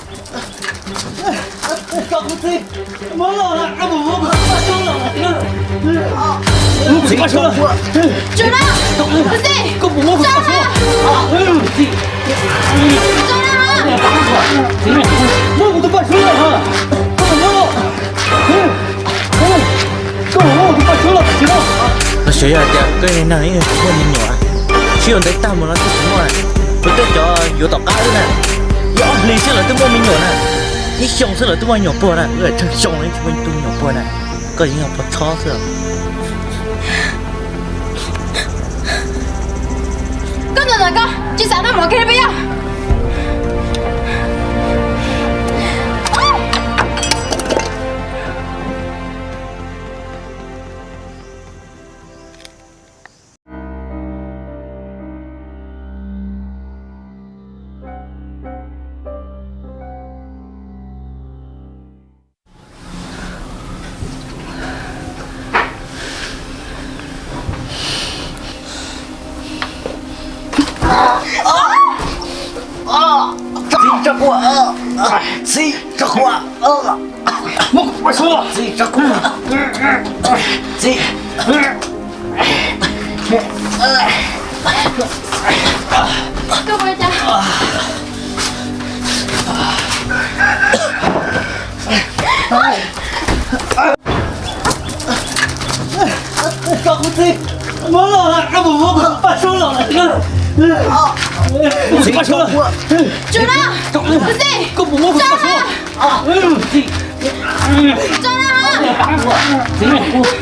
Txiv, txiv, txiv, los xyov yog tias koj neeg yeej tsis muaj me nyuam, sib yuav ntev tag mus no twb tsis muaj, kuv tej cov yuav tom qab wb na, ib ob hlis xwb lawv twb muaj me nyuam na, ib xyoos xwb lawv twb muaj me nyuam puag na, wb tseem xyoo tsis muaj ib tug me nyuam puag na, koj yeej yog pov txhob xwb. Koj ntawm ntawm koj tsis xav noj mov kiag li puas yog? Txiv, tso kuv, txiv, tso kuv, txiv, tso kuv, txiv. Txiv, txiv, txiv,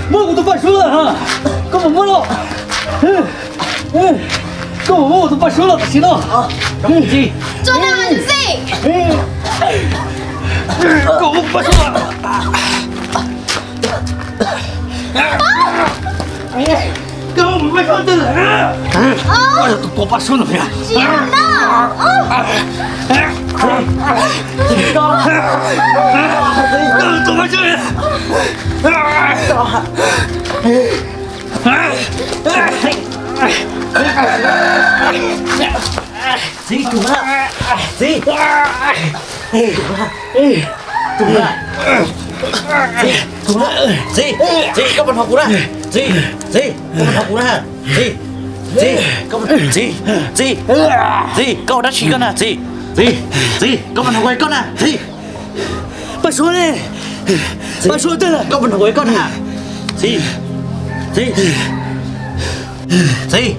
muab kuv tus Paj Suav lawm, koj puas muab los? Koj puas muab kuv tus Paj Suav los tam sim no? Txiv, koj muab kuv Paj Suav los. Koj muab kuv Paj Suav twg lawm? Koj yog tus tua Paj Suav no yog? Koj tus Paj Suav. Txiv, tus na, txiv, tus na, txiv, tus na, txiv, txiv, koj puas hnov kuv na? Txiv, txiv, koj puas hnov kuv na? Txiv, txiv, koj puas, txiv, txiv, txiv, koj ua dab tsi koj na? Txiv, txiv, txiv, koj puas hnov kuv hais koj na? Txiv. Paj Suav ne, Paj Suav twg? Koj puas hnov kuv hais koj na? Txiv, txiv, txiv,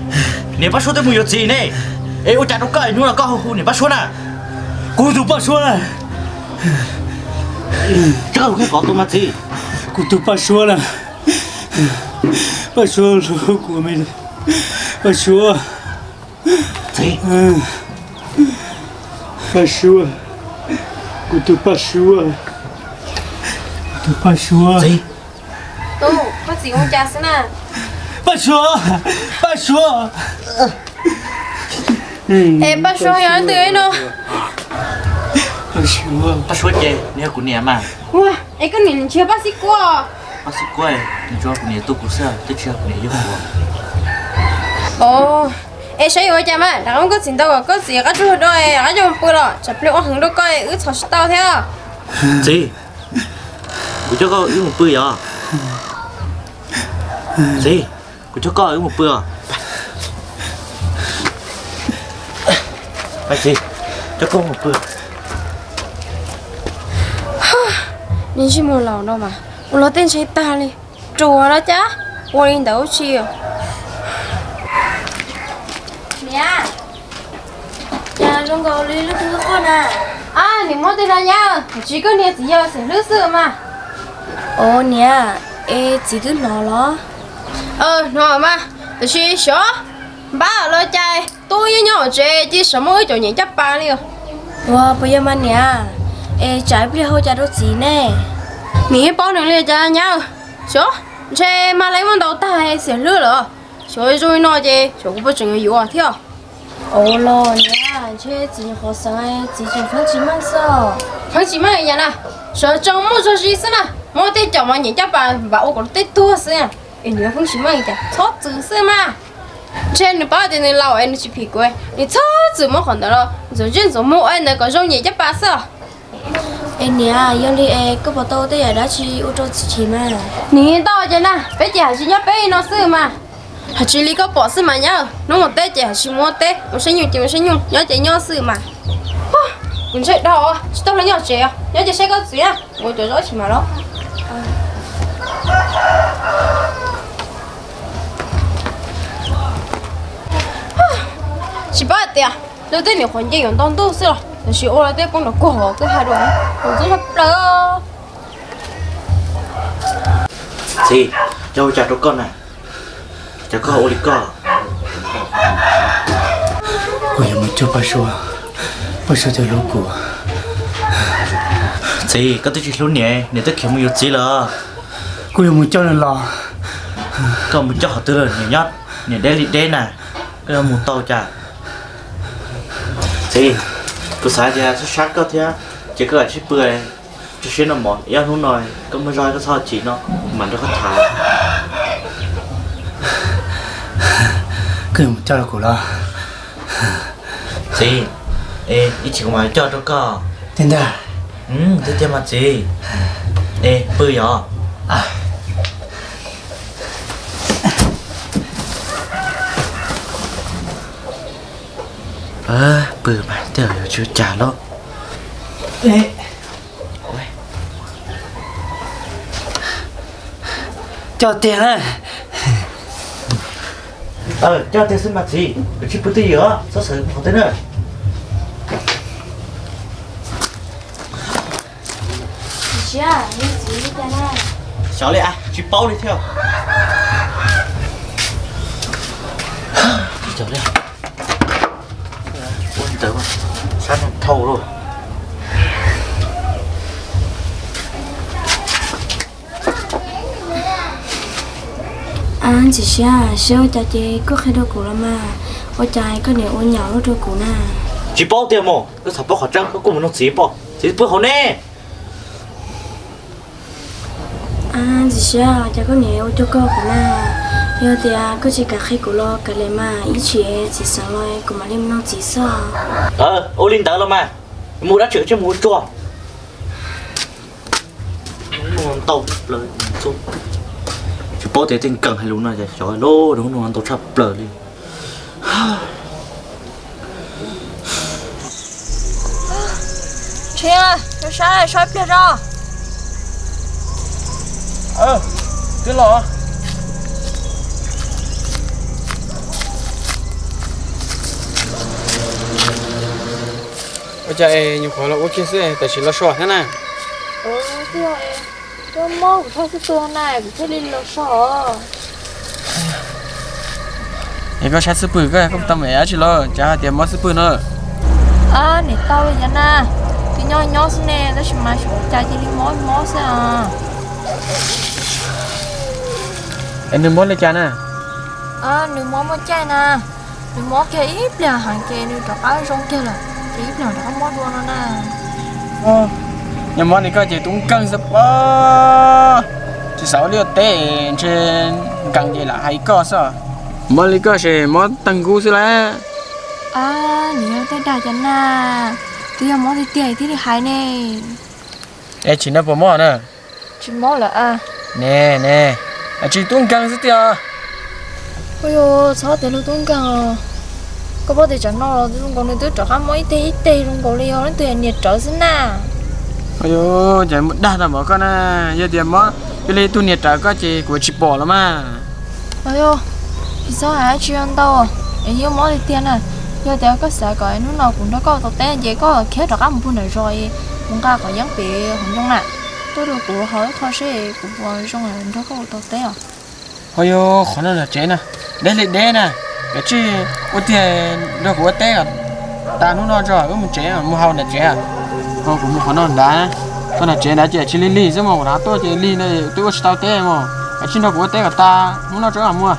niam Paj Suav twb mus yuav txiv ne, es ua cas rau koj es hnub no koj hu niam Paj Suav na? Kuv tus Paj Suav na. Koj hu qhov tus mas txiv. Kuv tus Paj Suav na. Paj Suav hlub kuv me, Paj Suav. Txiv. Paj Suav, kuv tus Paj Suav, kuv tus Paj Suav. Txiv. Tub, koj txiv ua cas xwb na? Paj Suav, Paj Suav. Es Paj Suav yog leej twg no? Paj Suav, Paj Suav ces nws yog kuv niam mas. Ua, es koj niam nws tsis yog Paj Xib Kuab? Paj Xib Kuab nws tsuas yog kuv niam tu kuv xwb, twb tsis yog kuv niam yug kuv. Os, es saib yuav ua cas mas, rov qab muab koj txiv ntaus kom koj txiv qab tsuag do, qab coj mus pw los tsam pliag ua heev rau koj wb txhos tsis tau thiab. Txiv, kuv coj koj wb mus pw yom. Txiv, kuv coj koj wb mus pw os. Txiv, coj koj mus pw. Niag ntsej muag laus no mas ua luag tej ntshav tag li, ruam los cas ua li ntawd tsis. Niam, cas zoo nkaus li lub twg quaj na? Ab, niam muab tej no nyab, tsis koj niag txiv yawg xeem hlwb xwb mas. Os niam, es txiv twb hnov los? Hnov mas, tab sis xyov npab los cas tub yeej nyob hauv tsev cia li sawv muab wb cov nyiam caj pas li os. Ua puas yog mas niam, es tsam ib pliag hu cas rau txiv ne? Niam yeej paub nws li cas nyab, xyov ntshe mas lawv muab ntaus tag xeem hlwb lawm. Xyov zoo li no ces xyov kuv puas tseem yuav yuav thiab. Ua los niam, ntshe txiv nyuam qhuav xeev, txiv tseem feeb tsis meej xwb. Feeb tsis meej yam na, sawv tsees muaj txog zis xwb na, muab tej cov mas nyiam caj pas npam ua kom luag tej tuag xwb. Es nws feeb tsis meej cas txhob txwm xwb mas. Ntshe nws paub tias nws laus es nws tsis phim kuv, nws txhob txwm muab qhov ntawd los ntxuav ntsej ntxuav muag ua ntawd kom zoo nyiam caj pas xwb os. Niam, yog li es koj puas tau tej yam dab tsi ua rau txiv chim mas? Niam, tau ces na, peb ces hais tsis nyob peb li no xwb mas. Hais tsis li koj pom xwb mas nyab, hnub mus teb ces hais tsis mus ua teb, mus saib nyuj ces mus saib nyuj, nyob ces nyob xwb mas. Kuv ntshaw dhau, tsis tau los nyob tsev, nyob ces saib koj txiv na, ua cov zaub tsis mas los. Tsis paub hais tias luag tej niam qhuav nce yuav ntau ntuj xwb los tam sim ua los tej poob nrov kuag hos koj hais dua kuv txob nrog plaws. Txiv, cov ua cas rau koj na? Cas koj ua li koj? Kuv yuav mus cuag Paj Suav, Paj Suav thiaj hlub kuv. Txiv, koj twb tsis hlub niam, niam twb khiav mus yuav txiv lawm. Kuv yuav mus coj nws los. Koj mus coj qhov twg lawm? Niam nyob, niam deb li deb na, koj yuav mus tau cas? Txiv, kuv xav tias sab sab koj thiab, ces koj lam sib pw tso siab no mog, ib ob hnub no koj muaj zog koj txhob chim no, kuv mam nrog koj tham. Koj yuav mus coj los kuv los? Txiv, ib chim kuv mam coj rau koj. Tiag ntag. Tiag tiag mas txiv. Es pw yom. Pw mas tej zaum yuav tsis ua cas lauj. Coj tiag na. Coj tiag xwb mas txiv, koj tsis pw twj ywm, txhob xav qhov twg na. Xyov li, tsis paub li thiab. Ua ntawd sab no thauj lauj. Txiv Siab, seb ua cas ces koj qhia rau kuv los mas, ua cas koj niam ua nyaum luaj rau kuv na? Tsis paub tiag mog, koj xav paub qhov tseeb koj kuj mus nug txiv pom, txiv pw hauv ne. Txiv Siab, cas koj niam ua cuag koj kuv na? Yog tias koj tsis kam qhia kuv los kav liam mas, ib chim txiv xeev los kuv mam li mus nug txiv xwb. Ua li ntawd los mas, mus dab tsi tsis mus ua tsuag. Ntau plaws, tsis paub tias tej nkees hais lus no ces xyov lub hnub no ntau tshaj plaws li. Ntshe, rau sab saib pliag tso. Twb los. Ua cas es nyuam qhuav los ua kiag xwb tam sim los so thiab na? Twb yog mob kuv tshaj xwb tuag na kuv thiaj li los so. Es koj saib xwb pwg, koj koj tau me dab tsi los cas hais tias mob xwb pwg no? Niam tau li cas na, twb nyob nyob xwb ne, tab sis mas xyov cas cia li mob mob xwb os. Es nws mob li cas na? Nws mob muaj caij na, nws mob kiag ib pliag heev ces nws rov qab zoo kiag lawm, ces ib pliag rov qab mob dua no na. Yog mob li koj ces tub nkeeg xwb pob, tsis xav ua liaj ua teb, ntshe nkees ces lam hais koj xwb. Mob li koj ces mob tag nkuv xwb lawm. Nws yog tej dag cov na, twb yog mob tiag tiag thiaj li hais ne. Es tsim no puas mob na? Tsis mob lawm. Ne ne, tsis tub nkeeg xwb tiag. Ua yog txhob tias luag tub nkeeg, koj paub tias tsam no zoo nkaus nws twb rov qab mob ib teg ib teg zoo nkaus li yog leej twg niam rawv xwb na. Ua yog ces mus dag tau npaum koj na, yog tias mob cia li tug niam rawv koj ces kuv tsis pom los mas. Ua yog, tsis txhob hais dab tsi ntau, es yeej mob tiag tiag na. Yog tias koj xav kom hnub no kuv nrog koj ua tau teb ces koj khiav rov qab mus pug nram zos, mus nqa qhov yeeb pem hauv ncoo na, tuaj rau kuv haus ib qho seb kuv puas zoo nrog koj ua tau teb os. Ho yog qhov no nram tsev na, deb li deb na, kav tsij ua tiag nrog kuv ua teb kom tas hnub no tso wb mus tsev mus haus nram tsev. Ho kuv mus qhov no nrad, koj nram tsev nrad ces tsis lig lig xwb mas, kuv rov tuaj ces lig na, twb ua tsis tau teb mas, kav tsij nrog kuv ua teb kom tas hnub no tso wb mus.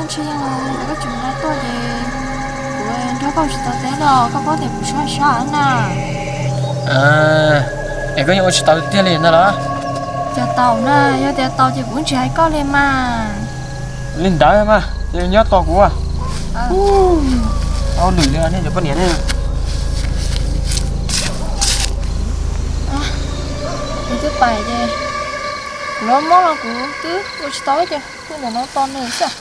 Ntshe yog koj tseem nqa tuaj ces kuv nrog koj ua tsis tau teb los koj paub tias kuv sab sab na. Es koj yeej ua tsis tau tiag li ntag los? Cas tau na, yog tias tau ces kuv tsis hais koj li mas. Li ntawd mas ces nyob tos kuv. Au lwm li nej cov poj niam ne. Pais ces kuv lov mob los kuv twb ua tsis tau ces pw ntawm no tos nws xwb.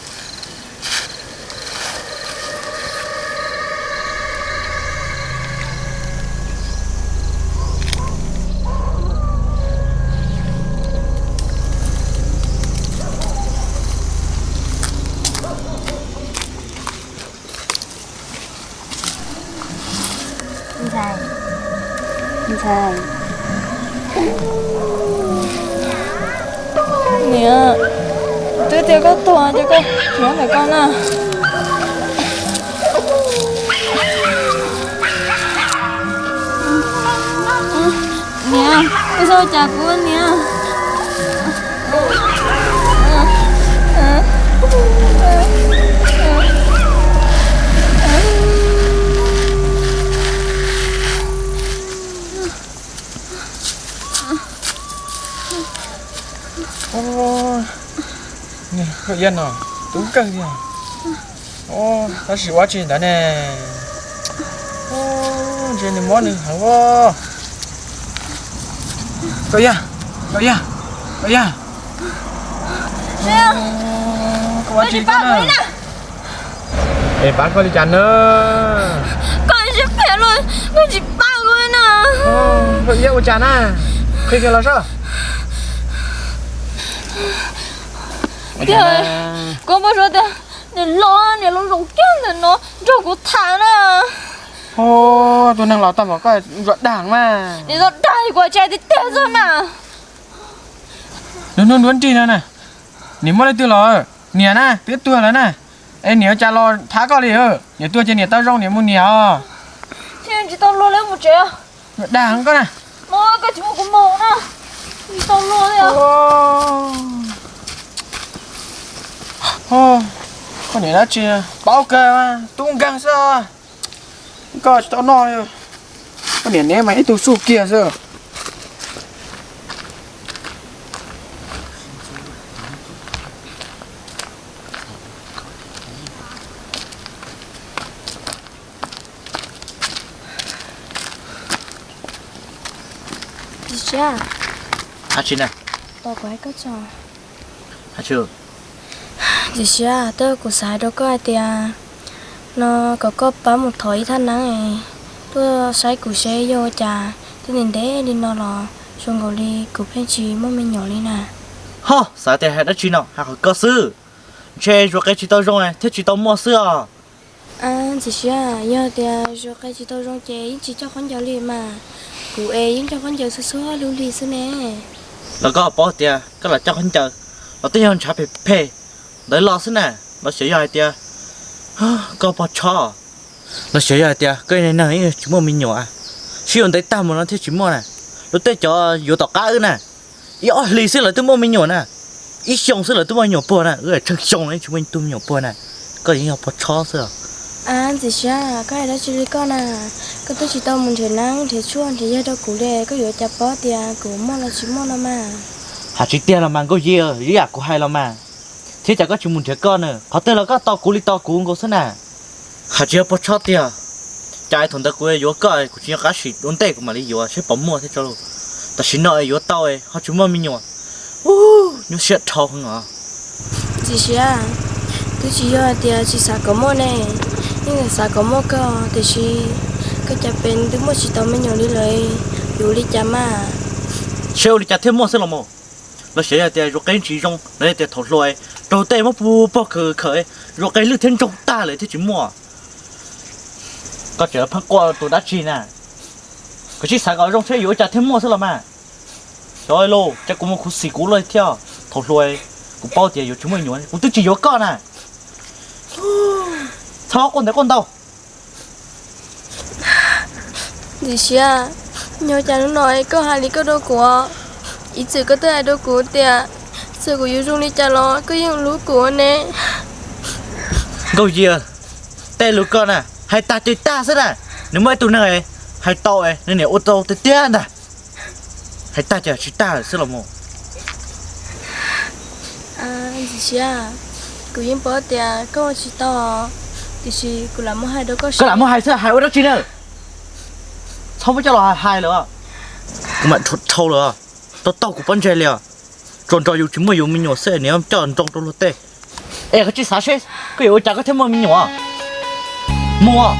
Ntxhais, ntxhais. Niam, twb tias koj tuag ces koj nyob ntawm koj na. Niam, koj txhob ua cas kuv niam. Koj Iab no, tub kawg tiag. Tab sis ua tsi ntawd ne? Ntshe nws mob nws heev os. Koj Iab, Koj Iab, Koj Iab. Koj ua tsi koj na? Es pab koj li cas na? Koj siab phem los koj tsis pab kuv na. Koj Iab ua cas na? Qhia kiag los saib. Tiag, kuv muab suav tias niam los, niam los zoo kiag ntawm no nrog kuv tham na. Tus neeg los tau pom koj ntsuas dag mas. Niam ntsuas dag kuv tsa tiag tiag xwb mas. Lub hnub nruab nrig no na, niam muaj leej twg los? Niam na, twb tuag lawm na. Es niam ua cas los thab koj li? Niam tuag ces niam tau zoo niam mus niam os. Tsis tau luag li, mus tsev. Dag koj na. Koj tsis mus kuv mus na. Tsis tau luag li. Koj niam dab tsi paub kawg, tub nkeeg xwb. Koj tsis tau noj li. Koj niam neb mas ib tug xub kiag xwb. Txiv Siab. Hais tsis na? Tos kuv hais koj tso. Hais tsis. Txiv Siab, twb kuv xav hais rau koj hais tias no kom koj pab mus thov ib thaj neeb tuaj saib kuv seb yog ua cas twb ntev ntev li no los zoo nkaus li kuv pheej tsis muaj me nyuam li na. Ho, xav tias hais dab tsi no, hais qhov koj xwb. Ntshe Zuag qe tsis tau zoo thiaj tsis tau muaj xwb os. Txiv Siab, yog tias Zuag qe tsis tau zoo ces yeej tsis coj khaub ncaws li mas. Kuv es yeej coj khaub ncaws txhua txhua lub hli xwb ne. Los koj paub tias koj los coj khaub ncaws los twb yog ntshav phem phem ntawd los xwb na. Los xyov yog hais tias koj pog tsho, los xyov yog hais tias koj neeg yeej tsis muaj me nyuam, sib yuav ntev tag mus no thiaj tsis muaj na. Luag tej cov yuav tom qab wb na, ib ob hlis xwb lawv twb muaj me nyuam na. Ib xyoo xwb lawv twb muaj me nyuam puag na, wb tsheej xyoo tsis muaj ib tug me nyuam puag na. Koj yeej yog pog tsho xwb. Txiv Siab, koj hais dab tsi li koj na? Koj twb tsis tau mus nrhiav neeb nrhiav tshuaj nrhiav yawg rau kuv li, koj yuav cas paub tias kuv muaj los tsis muaj no mas? Hais tsis tiag los mas Nkauj Yig, ib yam kuv hais los mas. Thiab cas koj tsis mus nrhiav koj na, qhov twg los koj tos kuv li tos kuv nkaus xwb na. Hais tsis yog pog tsho tiag, cas thaum ntawd kuv yuav koj kuv tsis nco qab sim ua ntej kuv mam li yuav seb puas muaj thiab tso. Tam sim no yuav tau ho tsis muaj me nyuam, nyuaj siab dhau heev os. Txiv Siab, twb tsis yog hais tias tsis xav kom muaj ne, yeej xav kom muaj koj tiam sis koj cas pes twb muaj tsis tau me nyuam li lawm, yuav ua li cas mas? Seb ua li cas thiaj muaj xwb los mas. Los xyov yog tias Zuag qe tsis zoo los yog tias thaum hluas raug tej muab puag puag khawm khawm, Zuag qe lwj thiab ntsoog tag lawm thiaj tsis muaj. Koj tseem pheej quaj tus dab tsi na? Koj tsis xav kom zoo seb yuav ua cas thiaj muaj xwb los mas. Xyov lauj, cas kuv mus khuv xim kuv lawm thiab. Thaum hluas kuv paub tias yuav tsis muaj me nyuam kuv twb tsis yuav koj na. Txhob quaj ntev quaj ntau. Txiv Siab, yog cas hnub no koj hais li koj rau kuv, ib txwm koj twb hais rau kuv tias txawm kuv yuav zoo li cas los koj yeej hlub kuv ne. Nkauj Yig, tej lus koj na, hais tag ces tag xwb na. Nws muaj ib tug neeg hais tau, nws niam ua tau tiag tiag ntag. Hais tag ces tsis tag lawm xwb los mas. Txiv Siab, kuv yeej paub tias koj ua tsis tau, tiam sis kuv lam muab hais rau koj, koj lam muab hais xwb, hais ua dab tsi na? Txhob muab coj los hais lawm. Kuv mam dhau lawm. tau taug kuv pob ntseg li os. Tsuas nrog yus tsis muaj yus me nyuam xwb niam coj nroo rau luag tej. Es koj tsis xav seb koj yuav ua cas koj thiaj muaj me nyuam? Mus,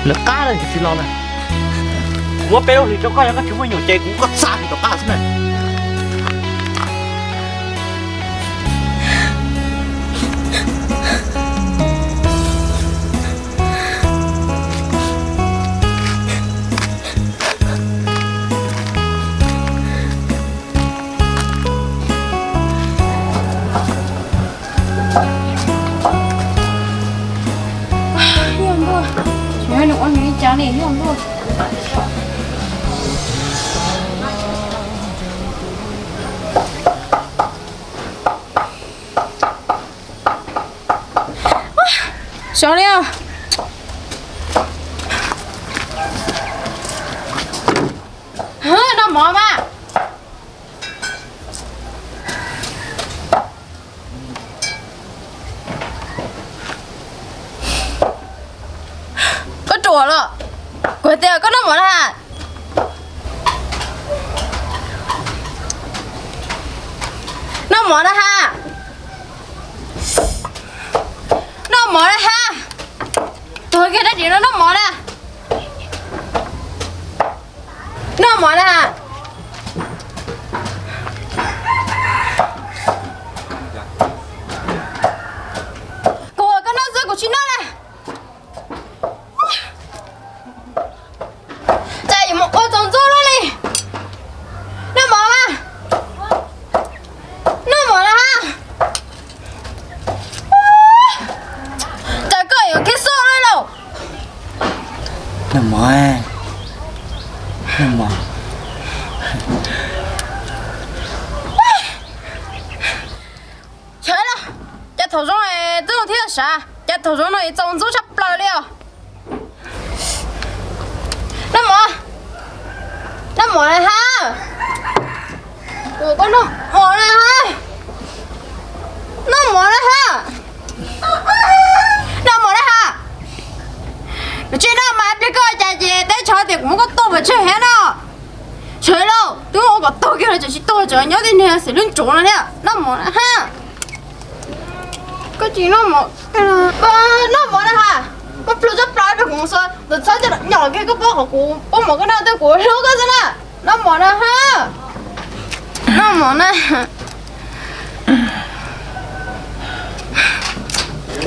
lawv qab lawm tsis los lawm. Kuv muab peb lub hlis rau koj, yog koj tsis muaj me nyuam ces kuv muab koj txhab hlis rov qab xwb na. Yog ntuj, tsis yog nws ua nws li cas li yog ntuj. Sov li os. Noj mov mas. Koj ruam los? Kuv hais tias koj noj mov na ha. Noj mov na ha. Noj mov na ha. Tuag kiag dab tsi no, noj mov na. Noj mov na ha. Kuv, koj noj xwb kuv tsis noj na. Cas yuav mus ua txaus ntxub luaj li. Noj mov mas. Noj mov na ha. Cas koj yuav khib xub luaj lauj. Noj mov, noj mov. Yog los, cas thaum zoo twb zoo thiab sav, cas thaum zoo no es txaus ntxub tshaj plaws li os. Noj mov, noj mov na ha. Koj noj mov na ha. Noj mov na ha. Noj mov na ha. Nws tsis noj mas ib pliag koj cas ces teb chaws tias kuv muab koj tua pov tseg thiab no. Sawv lauj, twb ua kom tuag kiag los tseem tsis tuag, tseem nyob tib niag xwm lub ntsuav no thiab. Noj mov na ha. Koj tsis noj mov, noj mov na ha. Koj plhu tshaj plaws rau kuv mus xwb, ntawd txhob coj nyom kiag koj paub qhov kuv pub mov koj noj twb kuv hlub koj xwb na. Noj mov na ha. Noj mov na.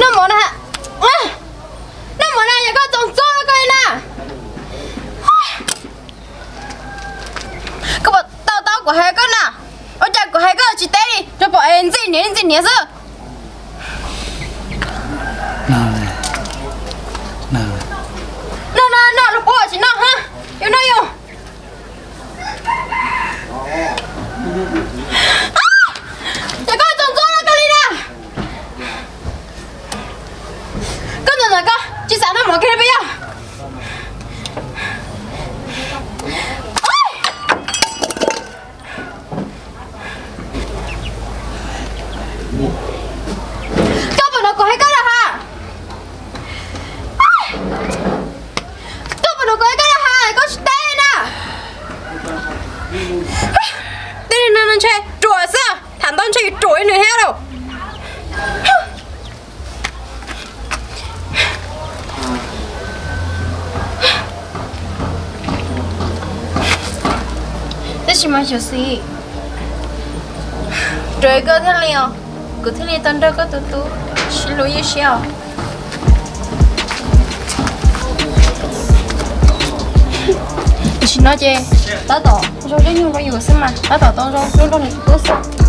Noj mov na ha. Noj mov na, yog koj txaus ntxub koj li na. Koj puas tau tau kuv hais koj na? Ua cas kuv hais koj tsis teb li, rau pom es ntxij niam ntxij niam xwb. Noj, noj, noj, los puas tsis noj ha? Yus noj yus. Ces koj txaus ntxub koj li na. Koj ntawm ntawm koj tsis xav noj mov kiag li puas yog? Koj puas hnov kuv hais koj lawm ha? Koj puas hnov kuv hais koj lawm ha? Koj tsis teb na. Tej neeg no ntshe ruam xwb, tham ntau ntshe yuav ruam li nws thiab lauj. Tab sis mas xyov xwb, ruam koj thiaj li os, kuv thiaj li tau nrog koj tus tub sib hlub ywj siab os. Tam sim no ces tab tom zoo caij nyoog rau yus xwb mas, tab tom tau zoo nrog nws tus tub xwb.